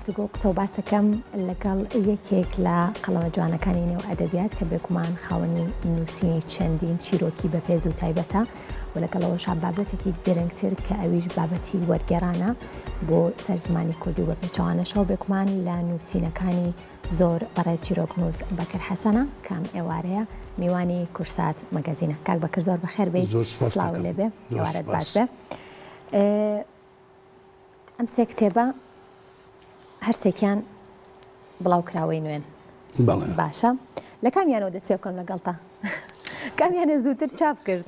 گفتوگۆ و قسە و باسەکەم لەگەڵ یەکێک لە قەڵەمە جوانەکانی نێو ئەدەبیات کە بێگومان خاوەنی نووسینی چەندین چیرۆکی بەپێز و تایبەتە و لەگەڵەوەشا بابەتێکی گرنگتر کە ئەویش بابەتی وەرگێڕانە بۆ سەر زمانی کوردی و بە پێچەوانەشەوە بێگومان لە نووسینەکانی زۆر بەڕێز چیرۆکنووس بەکر حەسەنە کە ئەم ئێوارەیە میوانی کورسات مەگەزینە. کاک بەکر زۆر بەخێر بێیت، زۆر سپاست سڵاوت دەکەم. لێ بێ، زۆر ئێوارەت باش سپاس. بێ. ئەم سێ کتێبە هەرسێکیان بڵاوکراوەی نوێن. بەڵێ. باشە لە کامیانەوە دەست پێ بکەم لەگەڵتا؟ کامیانە زووتر چاپ کرد؟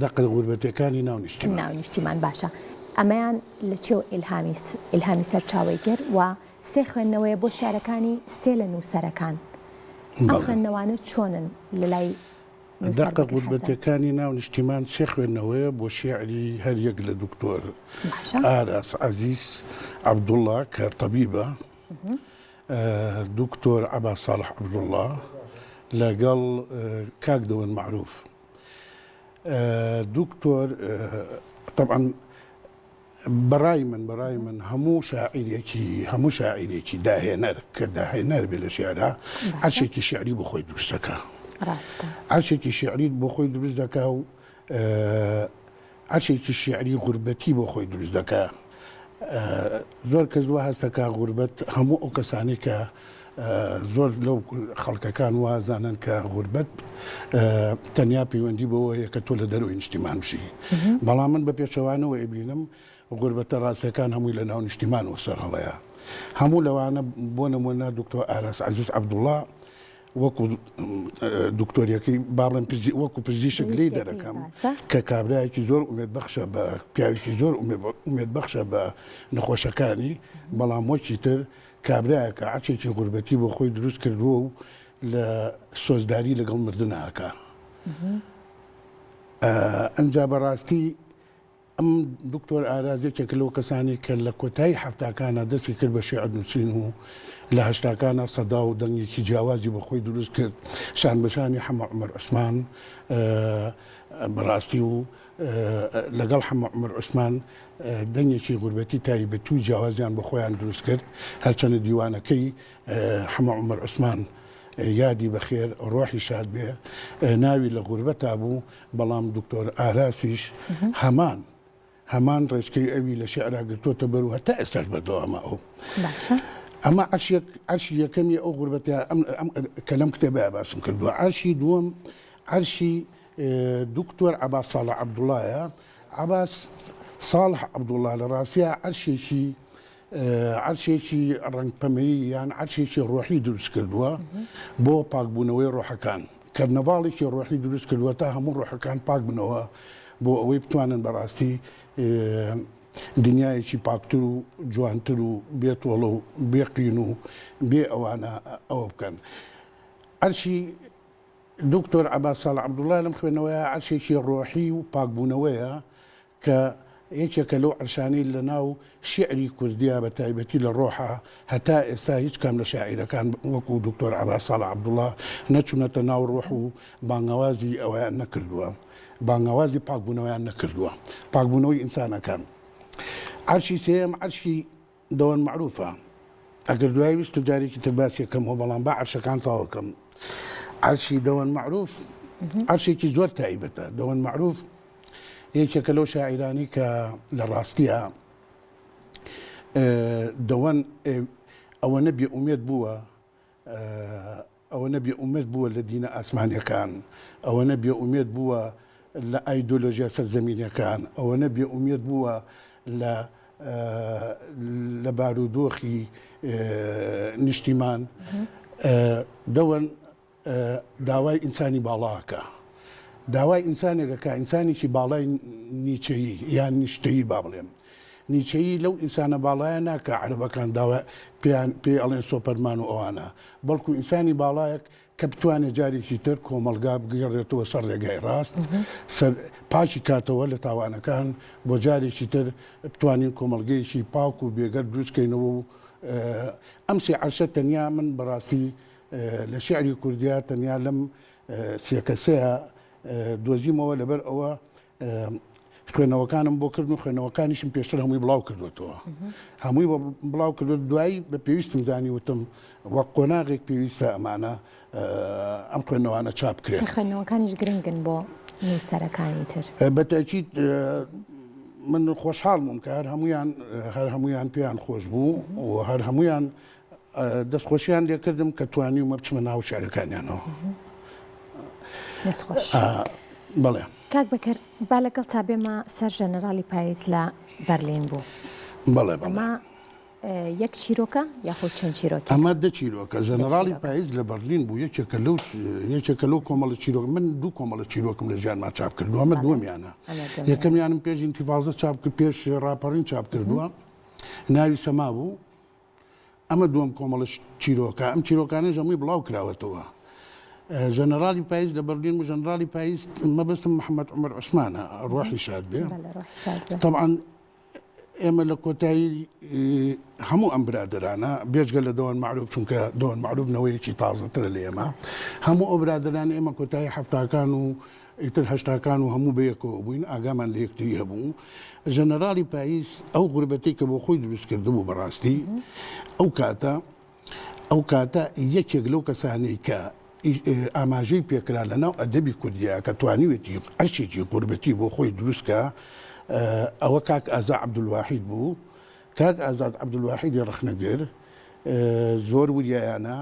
دەقە غوربەتیەکانی ناو نیشتیمان. ناو نیشتیمان باشە ئەمەیان لە چێوە ئیلهامی ئیلهامی سەرچاوەی گرت و سێ خوێندنەوەیە بۆ شیعرەکانی سێ لە نووسەرەکان ئەم بەڵێ. خوێندنەوانە چۆنن لە لای نووسەر دەقە بەکر حەسەن؟ غوربەتیەکانی ناو نیشتیمان سێ خوێندنەوەیە بۆ شیعری هەر یەک لە دکتۆر باشە. ئاراس عەزیز عەبدوڵا کە تەبیبە، دکتۆر عەباس ساڵح عەبدوڵا لەگەڵ کاک دەوەن مەعروف. دکتۆر تەبعەن بەڕای من بەڕای من هەموو شاعیرێکی هەموو شاعیرێکی داهێنەر کە داهێنەر بێ لە شعرا عەرشێکی شعری بۆ خۆی دروست دەکا ڕاستە عەرشێکی شعری بۆ خۆی دروست دەکا و عەرشێکی شیعری غوربەتی بۆ خۆی دروست دەکا. زۆر کەس وا هەست دەکا غوربەت هەموو ئەو کەسانەی کە زۆر لەو خەڵکەکان وا زانن کە غوربەت تەنیا پەیوەندی بەوە هەیە کە تۆ لە دەرەوەی نیشتیمان بژی. بەڵام من بە پێچەوانەوە ئەیبینم غوربەتە ڕاستیەکان هەمووی لە ناو نیشتیمانەوە سەرهەڵەیە. هەموو لەوانە بۆ نموونە دکتۆر ئاراس عەزیز عەبدوڵا وەکو دکتۆریەکەی با بڵێم وەکو پزیشک لێی دەرەکەم کە کابرایەکی زۆر ئومێد بەخشە بە پیاوێکی زۆر ئومێد بەخشە بە نەخۆشەکانی بەڵام وەکی تر کابرایەکە عەچێکی غوربەتی بۆ خۆی دروست کردووە و لە سۆزداری لەگەڵ مردناکە ئەنجا بەڕاستی ئەم دکتۆر ئاراز یەکێکە لەو کەسانەی کە لە کۆتایی حەفتاکانا دەستی کرد بە شیعر نووسین و لە هەشتاکانا سەدا و دەنگێکی جیاوازی بە خۆی دروست کرد شان بە شانی حەمە عومەر عوسمان بەڕاستی و لەگەڵ حەمە عومەر عوسمان دەنگێکی غوربەتی تایبەتی و جیاوازیان بە خۆیان دروست کرد هەرچەنە دیوانەکەی حەمە عومەر عوسمان یادی بەخێر ڕۆحی شاد بێ ناوی لە غوربەتا بوو بەڵام دکتۆر ئاراسیش هەمان هەمان ڕێچکەی ئەوی لە شیعرا گرتۆتە بەر و هەتا ئێستاش بەردەوامە ئەو. باشە. ئەمە عەرشێک عەرشی یەکەمی ئەو غوربەتە ئەم ئەم کە لەم کتێبەیا باسم کردووە. عەرشی دووەم عەرشی دکتۆر عەباس ساڵح عەبدوڵایە. عەباس ساڵح عەبدوڵا لە ڕاستیا عەرشێکی عەرشێکی ڕەنگ پەمەیی یان عەرشێکی ڕۆحی دروست کردووە بۆ پاکبوونەوەی ڕۆحەکان. کەرنەڤاڵێکی ڕۆحی دروست کردووە تا هەموو ڕۆحەکان پاک بنەوە بۆ ئەوەی بتوانن بەڕاستی دنیایەکی پاکتر و جوانتر و بێ تۆڵە و بێ قین و بێ ئەوانە ئەوە بکەن. عەرشی دکتۆر عەباس ساڵح عەبدوڵڵا لەم خوێندنەوەیە عەرشێکی ڕۆحی و پاکبوونەوەیە کە یەکێکە لەو عەرشانەی لە ناو شیعری کوردیا بە تایبەتی لە ڕۆحا هەتا ئێستا هیچ کام لە شاعیرەکان وەکوو دکتۆر عەباس ساڵح عەبدوڵا نەچوونەتە ناو ڕۆح و بانگەوازی ئەوەیان نەکردووە بانگەوازی پاکبوونەوەیان نەکردووە پاکبوونەوەی ئینسانەکان. عەرشی سێیەم عەرشی دەوەن مەعروفە ئەگەر دوای ویستت جارێکی تر باسی ئەکەمەوە بەڵام با عەرشەکان تەواو کەم عەرشی دەوەن مەعروف عەرشێکی زۆر تایبەتە دەوەن مەعروف یەکێکە لەو شاعیرانی کە لە ڕاستیە دەوەن ئەوەنە بێ ئومێد بووە ئەوەنە بێ ئومێد بووە لە دینە ئاسمانیەکان، ئەوەنە بێ ئومێد بووە لە ئایدۆلۆژیا سەرزەمینیەکان، ئەوەنە بێ ئومێد بووە لە لە بارودۆخی نیشتیمان، دەوەن داوای ئینسانی باڵا ئەکا. داوای ئینسانێک ئەکا، ئینسانێکی باڵای نیچەیی یان نیشتەیی با بڵێم. نیچەیی لەو ئینسانە باڵایە ناکا عەرەبەکان داوا پێیان پێی ئەڵێن سۆپەرمان و ئەوانە، بەڵکو ئینسانی باڵایەک کە بتوانێت جارێکی تر کۆمەڵگا بگێڕێتەوە سەر ڕێگای ڕاست، سەر پاکی کاتەوە لە تاوانەکان، بۆ جارێکی تر بتوانین کۆمەڵگەیەکی پاک و بێگەرد دروست کەینەوە و ئەم سێ عەرشە تەنیا من بەڕاستی لە شیعری کوردیا تەنیا لەم سێ کەسەیە دۆزیمەوە لەبەر ئەوە. خوێندنەوەکانم بۆ کردن و خوێندنەوەکانیشم پێشتر هەمووی بڵاو کردوێتەوە هەمووی بڵاو کردو دوایی بە پێویستم زانی وتم وەک قۆناغێک پێویستە ئەمانە ئەم خوێندنەوانە چاپ کرێن. خوێندنەوەکانیش گرنگن بۆ نووسەرەکانی تر. بە تەئکید من خۆشحاڵ بووم کە هەر هەموویان هەر هەموویان پێیان خۆش بوو و هەر هەموویان دەستخۆشیان لێکردم کە توانیومە بچمە ناو شعرەکانیانەوە. دەست خۆش. بەڵێ. کاک بەکر با لەگەڵ تا بێمە سەر ژەنەراڵی پاییز لە بەرلین بوو. بەڵێ بەڵێ. ئەمە یەک چیرۆکە یاخود چەند چیرۆکێکە؟ ئەمە دە چیرۆکە. ژەنەراڵی پاییز لە بەرلین بوو یەکێکە لەو یەکێکە لەو کۆمەڵە چیرۆک من دوو کۆمەڵە چیرۆکم لە ژیانما چاپ کردووە ئەمە دووەمیانە. یەکەمیانم پێش ئینتیفازە چاپ کرد پێش ڕاپەڕین چاپ کردووە ناوی سەما بوو. ئەمە دووەم کۆمەڵە چیرۆکە، ئەم چیرۆکانەش هەمووی بڵاو کراوەتەوە. ژەنەراڵی پاییز لە بەرلین بوو، ژەنەراڵی پاییز مەبەستم محەممەد عومەر عوسمانە، ڕۆحی شاد بێ. تەبعەن ئێمە لە کۆتایی هەموو ئەم برادەرانە بێجگە لە دەوان مەعروف چونکە دەوان مەعروف نەوەیەکی تازەترە لە ئێمە هەموو ئەو برادەرانە ئێمە کۆتایی حەفتاکان و ئیتر هەشتاکان و هەموو بەیەکەوە بووین، ئاگامان لە یەکتری هەبوو. ژەنەراڵی پاییز ئەو غوربەتەی کە بۆ خۆی دروست کردبوو بەڕاستی ئەو کاتە ئەو کاتە یەکێک لەو کەسانەی کە ئاماژەی پێکرا لە ناو ئەدەبی کوردیا کە توانیوێتی ئەرچێکی غوربەتی بۆ خۆی دروست کە ئەوە کاک ئازا عەبدولواحید بوو. کاک ئازاد عەبدولواحیدی ڕەخنەگر زۆر وریایانە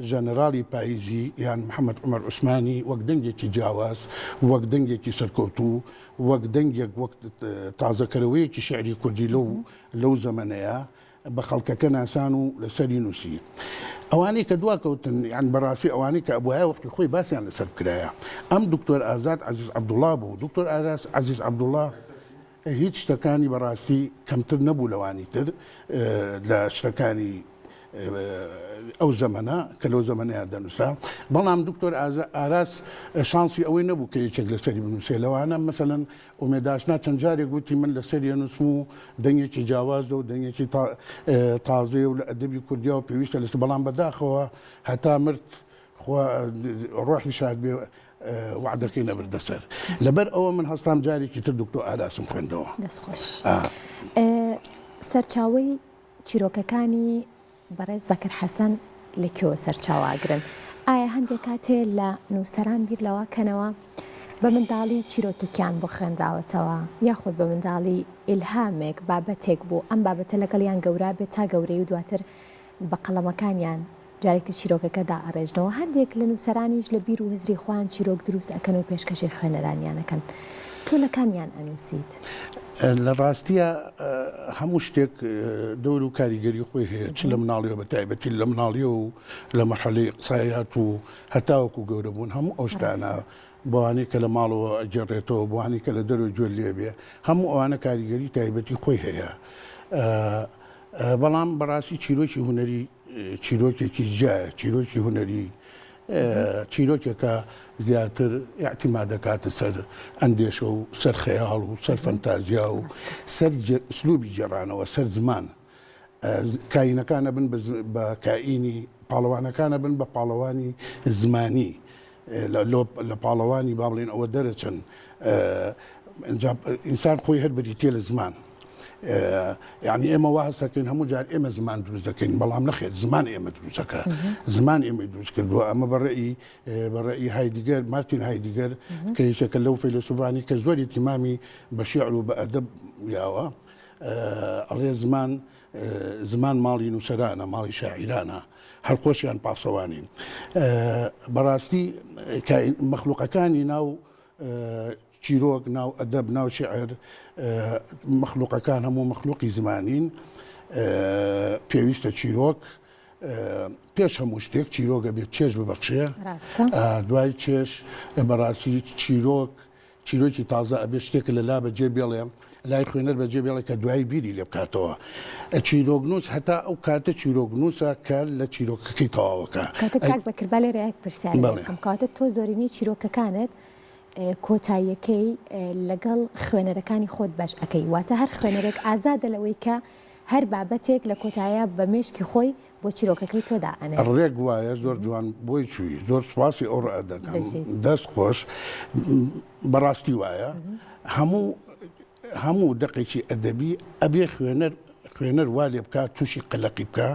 ژەنەراڵی پاییزی یان محەمەد عومەر عوسمانی وەک دەنگێکی جیاواز، وەک دەنگێکی سەرکەوتوو، وەک دەنگێک وەک تازەکەرەوەیەکی شیعری کوردی لەو لەو زەمەنەیا بە خەڵکەکە ناسان و لە سەری نووسی. ئەوانەی کە دوا کەوتن یان بەڕاستی ئەوانەی کە ئەبوایە وەختی خۆی باسیان لەسەر بکرایە ئەم دکتۆر ئازاد عەزیز عەبدوڵا بوو. دکتۆر ئاراس عەزیز عەبدوڵا هیچ شتەکانی بەڕاستی کەمتر نەبوو لەوانی تر لە شتەکانی ئەو زەمەنە کە لەو زەمەنەیان دەنووسرا بەڵام دکتۆر ئاراس شانسی ئەوەی نەبوو کە یەکێک لەسەری بنووسێ لەوانە مەسەلەن ئومێداشنا چەند جارێک وتی من لەسەری ئەنووسم و دەنگێکی جیاوازە و دەنگێکی تازەیە و لە ئەدەبی کوردیا و پێویستە لەسەر بەڵام بەداخەوە هەتا مرد خوا ڕۆحی شاد بێ وەعدەکەی نەبردە سەر لەبەر ئەوە من هەستام جارێکی تر دکتۆر ئاراسم خوێندەوە. دەست خۆش. سەرچاوەی چیرۆکەکانی بەڕێز بەکر حەسەن لە کوێوە سەرچاوە ئەگرن؟ ئایا هەندێک کات هەیە لە نووسەران بیر لەوە کەنەوە بە منداڵی چیرۆکێکیان بۆ خوێنراوەتەوە یاخود بە منداڵی ئیلهامێک بابەتێک بوو ئەم بابەتە لەگەڵیان گەورە بێت تا گەورەی و دواتر بە قەڵەمەکانیان جارێکی تر چیرۆکەکە دائەڕێژنەوە، هەندێک لە نووسەرانیش لە بیر و هزری خۆیان چیرۆک دروست ئەکەن و پێشکەشی خوێنەرانیان ئەکەن. تۆ لە کامیان ئەنووسیت؟ لە ڕاستیا هەموو شتێک دەور و کاریگەری خۆی هەیە، چ لە مناڵیەوە بە تایبەتی لە مناڵیەوە و لە مەرحەلەی ئیقسایات و هەتاوەکو گەورە بوون هەموو ئەو شتانە بەوانەی کە لە ماڵەوە ئەگێڕێتەوە بۆوانەی کە لە دەرەوە گوێت لێ بێ هەموو ئەوانە کاریگەری تایبەتی خۆی هەیە. بەڵام بەڕاستی چیرۆکی هونەری چیرۆکێکی جیایە، چیرۆکی هونەری چیرۆکێکە زیاتر ئیعتیماد دەکاتە سەر ئەندێشە و سەر خەیاڵ و سەر فەنتازیا و سەر ئسلوبی گێڕانەوە، سەر زمان. کائینەکان ئەبن بە کائینی، پاڵەوانەکان ئەبن بە پاڵەوانی زمانی. لە پاڵەوانی با بڵێین ئەوە دەرەچن ئینسان خۆی هەر بریتە لە زمان یعنی ئێمە وا هەست دەکەین هەموو جار ئێمە زمان دروست دەکەین بەڵام نەخێت زمان ئێمە دروست دەکە زمان ئێمەی دروست کردووە ئەمە بەڕێی بەڕێی هایدیگەر مارتین هایدیگەر کە یەکێکە لەو فەیلەسوفانی کە زۆر ئیهتیمامی بە شیعر و بە ئەدەب یاوە ئەڵێ زمان زمان ماڵی نووسەرانە، ماڵی شاعیرانە، هەر خۆشیان پاسەوانین. بەڕاستی مەخلوقەکانی ناو چیرۆک، ناو ئەدەب، ناو شیعر، مەخلوقەکان هەموو مەخلوقی زمانین. پێویستە چیرۆک پێش هەموو شتێک چیرۆک ئەبێت چێژ ببەخشێ. دوای چێژ بەڕاستی چیرۆک چیرۆکی تازە ئەبێ شتێک لە لا بەجێ بێڵێ، لای خوێنەر بەجێ بێڵێ کە دوایی بیری لێ بکاتەوە. چیرۆکنووس هەتا ئەو کاتە چیرۆکنووسە کە لە چیرۆکەکەی تەواوەکا. کاتە کاک بەکر با لێرە یەک پرسیارت لێ بکەم. کەواتە تۆ زۆرینەی چیرۆکەکانت کۆتاییەکەی لەگەڵ خوێنەرەکانی خۆت بەش ئەکەی. واتە هەر خوێنەرێک ئازادە لەوەی کە هەر بابەتێک لە کۆتاییا بە مێشکی خۆی بۆ چیرۆکەکەی تۆ دائەنێ. ڕێک وایە زۆر جوان بۆی چووی زۆر سوپاسی ئەو ڕەئە دەکەم دەست خۆش بەڕاستی وایە هەموو. هەموو دەقێکی ئەدەبی ئەبێ خوێنەر خوێنەر وا لێ بکا تووشی قەلەقی بکا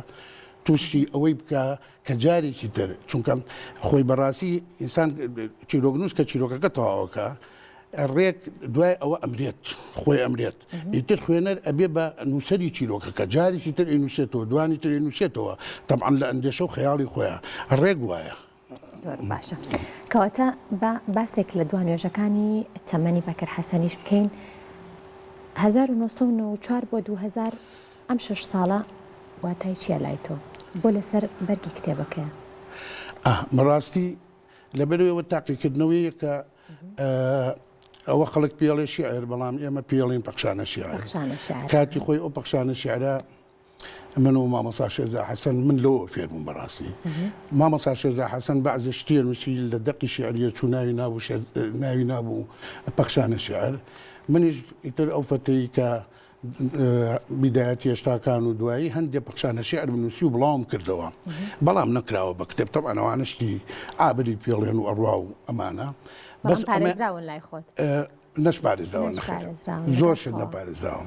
تووشی ئەوەی بکا کە جارێکی تر چونکە خۆی بەڕاستی ئینسان چیرۆکنووس کە چیرۆکەکە تەواوەکە ڕێک دوای ئەوە ئەمرێت خۆی ئەمرێت ئیتر خوێنەر ئەبێ بە نووسەری چیرۆکەکە جارێکی تر ئەینووسێتەوە دوانی تر ئەینووسێتەوە تەبعەن لە ئەندێشە و خەیاڵی خۆیان ڕێک وایە. زۆر باشە کەواتە با باسێک لە دوا نوێژەکانی تەمەنی بەکر حەسەنیش بکەین 1994 بۆ 2000 ئەم شەش ساڵە واتای چییە لای تۆ بۆ لەسەر بەرگی کتێبەکەیە؟ بەڕاستی لەبەرەوە تاقیکردنەوەیەکە ئەوە خەڵک پێڵێ شیعر بەڵام ئێمە پێڵین پەخشانە شیعر کاتی خۆی ئەو پەخشانە شیعرە من و مامۆستا شێرزا حەسەن من لەوە فێر بووم بەڕاستی مامۆستا شێرزا حەسەن بەعزێ شتێ نووسی لە دەقی شیعریە چوو ناوی نابوو ناوی نابوو پەخشانە شیعر منیش ئیتر ئەو فەتەی کە بیدایەتی هێشتاکان و دوایی هەندێک پەخشانە شیعر بنووسی و بڵاوم کردەوە بەڵام نەکراوە بە کتێب تەبعەن ئەوانە شتی عابری پێڵێن و ئەڕوا و ئەمانە بەس پارێزراون لای خۆت نەشپارێزراوە نەخێر زۆر شت نەپارێزراوە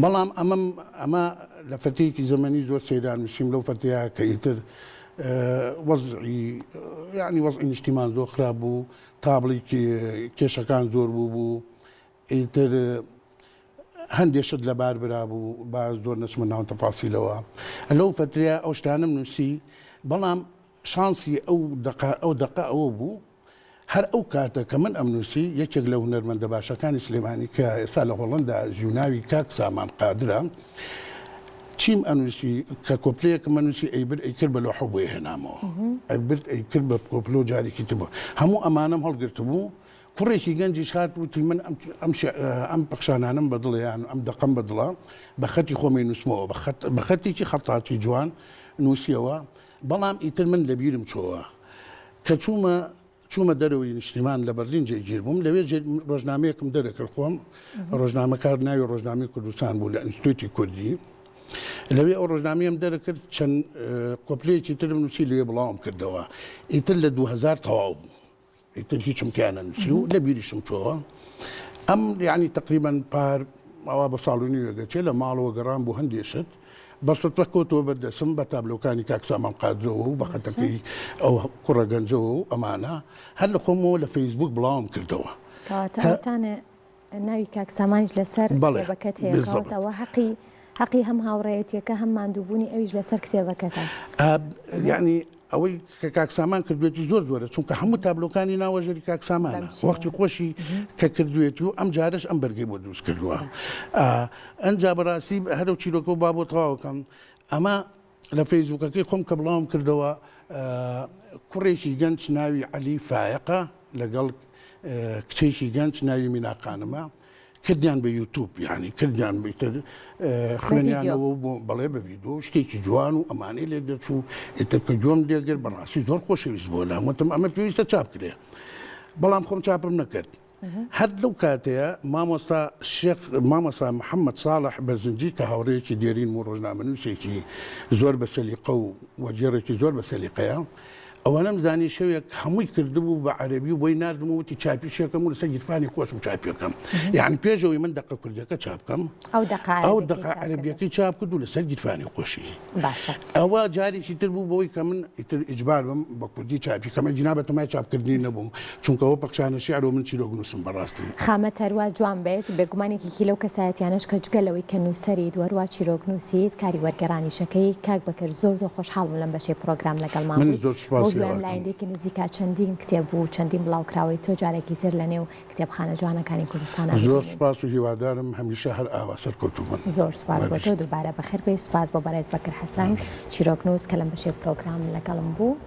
بەڵام ئەمەم ئەمە لە فەتەیەکی زەمەنی زۆر سەیران نووسیم لەو فەتەیە کە ئیتر وەزعی یعنی وەزعی نیشتیمان زۆر خراپ بوو تابڵی کێشەکان زۆر بوو بوو ئیتر هەندێک شت لەبار برا بوو با زۆر نەچمە ناو تەفاسیلەوە لەو فترەیە ئەو شتانم نووسی بەڵام شانسی ئەو دەقە ئەو دەقە ئەوە بوو هەر ئەو کاتە کە من ئەمنووسی، یەکێک لە هونەرمەندە باشەکانی سلێمانی کە ئێستا لە هۆڵەندا ژی و ناوی کاک سامان قادرە، چیم ئەنووسی کە کۆپلەیەکم ئەنووسی ئەیبرد ئەیکرد بە لۆحە بۆی هێنامەوە. ئەیبرد ئەیکرد بە کۆپلە و جارێکی تر بۆ. هەموو ئەمانەم هەڵگرتبوو. کوڕێکی گەنجیش هات وتی من ئەم ئەم ئەم پەخشانانەم بە دڵە یان ئەم دەقەم بە دڵە بە خەتی خۆم ئەینووسمەوە بە خەت بە خەتێکی خەتاتی جوان نووسیەوە بەڵام ئیتر من لەبیرم چۆوە. کە چوومە چوومە دەرەوەی نیشتیمان لە بەرلین جێگیر بووم لەوێ ڕۆژنامەیەکم دەرەکرد خۆم ڕۆژنامەکار ناوی ڕۆژنامەی کوردستان بوو لە ئینستیتوتی کوردی لەوێ ئەو ڕۆژنامەیەم دەرەکرد چەند کۆپلەیەکی ترم نووسی لەوێ بڵاوم کردەوە ئیتر لە 2000 تەواو بوو ئیتر هیچم تیا نەنووسی و لە بیریشم چۆوە ئەم یعنی تقریبا پار ئەوا بە ساڵ و نیوێک دەچێت لە ماڵەوە گەڕام بۆ هەندێ شت بە سوتفە کەوتەوە بەر دەستم بە تابلۆکانی کاک سامان قادرەوە و بە خەتەکەی ئەو کوڕە گەنجەوە و ئەمانە هەر لە خۆمەوە لە فەیسبوک بڵاوم کردەوە. کەواتە ئەوتانێ ناوی کاک سامانیش لەسەر کتێبەکەت هەیە کەواتە ئەوە هەقی هەقی هەم هاوڕێیەتیەکە هەم ماندووبوونی ئەویش لەسەر کتێبەکەتە. یعنی ئەوەی کە کاک سامان کردوێتی زۆر زۆرە چونکە هەموو تابلۆکانی ناوە ژێری کاک سامانە وەختی خۆشی کە کردوێتی و ئەم جارش ئەم بەرگەی بۆ دروست کردووە ئەنجا بەڕاستی هەرو چیرۆکە و با بۆ تەواوکەم ئەمە لە فەیسبوکەکەی خۆم کە بڵاوم کردەوە کوڕێکی گەنج ناوی عەلی فایەقە لەگەڵ کچێکی گەنج ناوی مینا خانمە کردیان بە یوتوب یعنی کردیان ئیتر خوێنیانەوە بۆ بەڵێ بە ڤیدۆ شتێکی جوان و ئەمانەی لێ دەچوو ئیتر کە گوێم لێگرت بەڕاستی زۆر خۆشەویست بۆ لام وتم ئەمە پێویستە چاپ کرێ بەڵام خۆم چاپم نەکرد هەر لەو کاتەیە مامۆستا شێخ مامۆستا محەممەد ساڵح بەرزنجی کە هاوڕێیەکی دێرینم و ڕۆژنامەنووسێکی زۆر بە سەلیقە و وەرگێڕێکی زۆر بە سەلیقەیە، ئەوەنەم زانی شەوێک هەمووی کردبوو بە عەرەبی و بۆی ناردم و وتی چاپیشێکەم و لەسەر گیرفانی خۆشم چاپیەکەم یعنی پێش ئەوەی من دەقە کوردیەکە چاپ بکەم ئەو دەقە ئەو دەقە عەرەبیەکەی چاپ کرد و لەسەر گیرفانی خۆشی باشە ئەوە جارێکی تر بوو بۆی کە من ئیتر ئیجبار بم بە کوردی چاپی کەم ئەگینا بە تەمای چاپکردنی نەبووم چونکە ئەوە پەخشانە شیعر و من چیرۆک نووسم بەڕاستی. خامەت هەروا جوان بێت، بێگومان یەکێکی لەو کەسایەتیانەش کە جگە لەوەی کە نووسەریت و هەروا چیرۆکنووسیت کاری وەرگێڕانیشەکەی، کاک بەکر زۆر زۆر خۆشحاڵ بووم لەم بەشەی پڕۆگرام لەگەڵمان منیش بوویت، زۆر بەو سوپاسی هیوایەم لە ئەکەم. ئایندەیەکی نزیکا چەندین کتێب و چەندین بڵاوکراوەی تۆ جارێکی تر لەنێو کتێبخانە جوانەکانی کوردستانا زۆر ببینین. سوپاس و هیوادارم هەمیشە هەر ئاوا سەرکەوتوو بن. زۆر سوپاس بۆ تۆ بژیت. دووبارە بەخێر بێی، سوپاس بۆ بەڕێز بەکر حەسەن چیرۆکنووس کە لەم بەشەی پڕۆگرام لەگەڵم بوو.